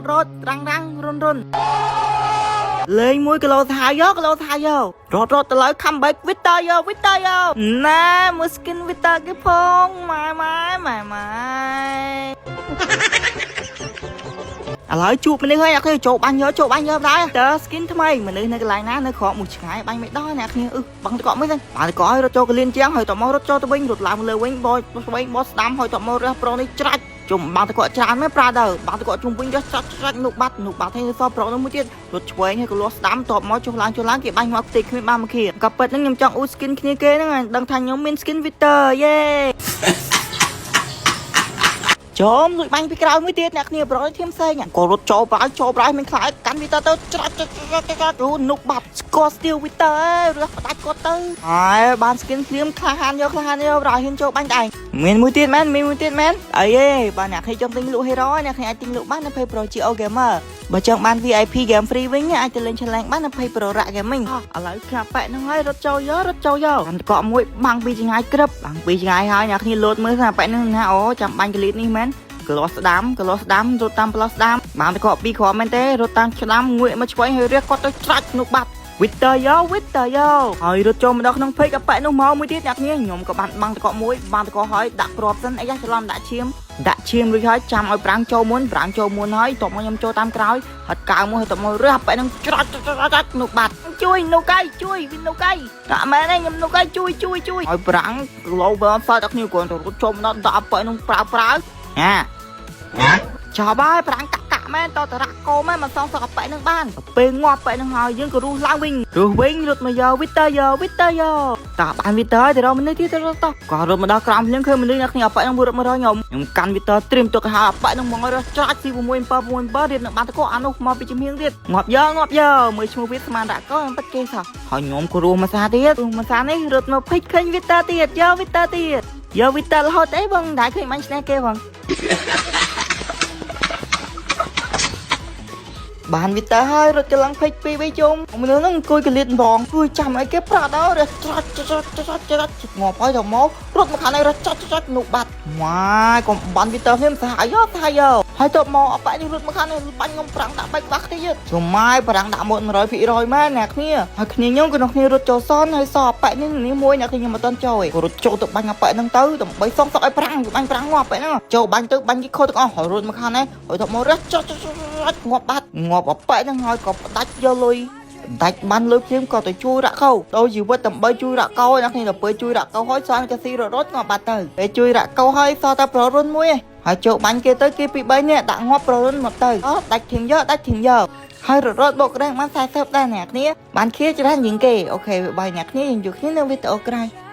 ត់រត់ត្រាំងរាំងរុនរុនលេង1គីឡូសាហាវយកគីឡូសាហាវយករត់រត់ទៅលើ comeback Victor យក Victor យកណែមួយ skin Victor គេផងម៉ែម៉ែម៉ែម៉ែឥឡូវជួបមនុស្សហើយអ្នកគ្នាចូលបាញ់យកចូលបាញ់យកដែរតើ skin ថ្មីមនុស្សនៅកន្លែងណានៅក្រោមមួយឆ្ងាយបាញ់មិនដល់អ្នកគ្នាអឺបាំងតកក់មួយសិនបាំងតកក់ឲ្យរត់ចូលកលៀនជាងហើយតមករត់ចូលទៅវិញរត់ឡើងលើវិញបោស្វែងបោស្ដាំហើយតមករះប្រុសនេះច្រាច់ជុំបាំងតកក់ច្រើនមែនប្រាដើបាំងតកក់ជុំវិញរះច្រាច់ច្រាច់នុកបាត់នុកបាត់ហើយសប្រុសនោះមួយទៀតរត់ឆ្វេងហើយក៏លាស់ស្ដាំតបមកចុះឡើងចុះឡើងគេបាញ់មកផ្ទៃគ្មានបានមកគ្នាក៏ពិតហ្នឹងខ្ញុំចង់អ៊ូ skin គ្នាគេហ្នឹងដឹងថាខ្ញុំមាន skin Victor យេ ចំលួចបាញ់ពីក្រោយមួយទៀតអ្នកគ្នាប្រយធៀមផ្សេងក៏រត់ចូលប្រយចូលប្រយមានខ្លាចកាន់វីតទៅច្រាច់ច្រាច់ច្រាច់ច្រាច់អូនុកបាត់ស្គាល់ស្ទៀវវីតើរះផ្ដាច់គាត់ទៅហើយបាន skin ភ្លាមក្លាហានយកក្លាហានយកប្រយហ៊ានចូលបាញ់តែឯងមានមួយទៀតមែនមានមួយទៀតមែនអីទេបាទអ្នកគ្នាចង់ទិញលក់ hero អ្នកគ្នាអាចទិញលក់បាននៅ Page Pro GO Gamer បើចង់បាន VIP game free វិញអាចទៅលេង challenge បាននៅ Page Pro Rak Gaming ឥឡូវខ្លាប៉ែកហ្នឹងហើយរត់ចូលយករត់ចូលយកបានកក់មួយបាំងពីចងាយក្រឹបបាំងពីចងាយហើយអ្នកគ្នាលោតមើលថាប៉ែកហ្នឹងណាអូចាំបាញ់កលីតនេះមែនកលោះស្ដាំកលោះស្ដាំរត់តាមផ្លោះស្ដាំបានតកក់ពីរគ្រាប់មែនទេរត់តាមស្ដាំងួយមកឆ្វេងហើយរះគាត់ទៅច្រាច់នោះបាត់ Victor យោ Victor យោហើយរត់ចូលមកដល់ក្នុង page កប៉ែនោះមកមួយទៀតអ្នកគ្នាខ្ញុំក៏បានបាំងតកក់មួយបាំងតកក់ហើយដាក់គ្រាប់សិនអីយ៉ាច្រឡំដាក់ឈាមដាក់ឈាមរួចហើយចាំឲ្យប្រាំងចូលមុនប្រាំងចូលមុនហើយតបមកខ្ញុំចូលតាមក្រោយហត់កៅមួយហើយតបមករះប៉ែនឹងច្រាច់ច្រាច់នោះបាត់ជួយនោះកៃជួយវិញនោះកៃដាក់មែនទេខ្ញុំនោះកៃជួយជួយជួយហើយប្រាំងគីឡូបើអត់សើដល់គ្នាគ្រាន់តែរត់ចូលមកដល់ដាក់ប៉ែនឹងប្រើប្រើហាចប់ហើយប្រាំងកាក់កាក់មែនតតរៈកោមែនមិនសងសកប៉ែនឹងបានពេលងាប់ប៉ែនឹងហើយយើងក៏រស់ឡើងវិញរស់វិញរត់មកយក Victor យក Victor យកតើបាន Victor ទៅរកមនុស្សទៀតទៅរត់តោះក៏រត់មកដល់ក្រោមភ្លាមឃើញមនុស្សអ្នកគ្នាអប៉ែនឹងរត់មករកខ្ញុំខ្ញុំកាន់ Victor ត្រៀមទុកឲ្យហើយអប៉ែនឹងមករស់ច្រាច់ស៊ី6 7 6 7រៀបនឹងបានតកអានោះមកពីជំហៀងទៀតងាប់យកងាប់យកមើលឈ្មោះវាស្មានរៈកោខ្ញុំប៉ិតគេសោះហើយខ្ញុំក៏រស់មកសាទៀតរស់មកសានេះរត់មកភិចឃើញ Victor ទៀតយក Victor ទៀតយក Victor រហូតអីបងដែរឃើញបាញ់ឈ្នះគេបង បានវាទៅហើយរត់កន្លងពេកពីរបីជុំមនុស្សហ្នឹងអង្គុយកលៀតបងអង្គុយចាំអីគេប្រាក់ដល់រះច្រាច់ច្រាច់ច្រាច់ច្រាច់ងាប់ហើយទៅមករត់មកខាងនេះរត់ច្រាច់ច្រាច់នោះបាត់ម៉ាយកុំបានវាទៅភ្លាមសាហាយយកសាហាយយកហើយទៅមកអប៉ែនេះរត់មកខាងនេះបាញ់ងំប្រាំងដាក់បែកបាក់គ្នាទៀតជុំម៉ាយប្រាំងដាក់មុត100%មែនអ្នកគ្នាហើយគ្នាខ្ញុំក៏ក្នុងគ្នារត់ចូលសនហើយសអប៉ែនេះនេះមួយអ្នកគ្នាខ្ញុំមិនតន់ចូលឯងក៏រត់ចូលទៅបាញ់អប៉ែហ្នឹងទៅដើម្បីសងសឹកឲ្យប្រាំងបាញ់ប្រាំងងាប់ប៉ែហ្នឹងចូលបាញ់ទៅបាញ់គេខូចទាំងអស់ហើយរត់មកខាងនេះហើយទៅមករះច្រាច់ច្រាច់ងាប់បាត់ងាប់អប៉ែហ្នឹងហើយក៏ផ្ដាច់យកលុយដាច់បានលុយភ្លាមក៏ទៅជួយរ៉ាក់កោដោយជីវិតដើម្បីជួយរ៉ាក់កោអ្នកគ្នាដល់ពេលជួយរ៉ាក់កោហើយសល់កាស៊ីរត់រត់ងាប់បាត់ទៅពេលជួយរ៉ាក់កោហើយសល់តែប្ររុនមួយឯងហើយចូលបាញ់គេទៅគេពី3នាក់ដាក់ងាប់ប្ររុនមកទៅអូដាច់ធីមយកដាច់ធីមយកហើយរត់រត់បុករាំងបាន40ដែរអ្នកគ្នាបានខៀច្រើនជាងគេអូខេបាយអ្នកគ្នាយើងជួបគ្នានៅវីដេអូក្រោយ។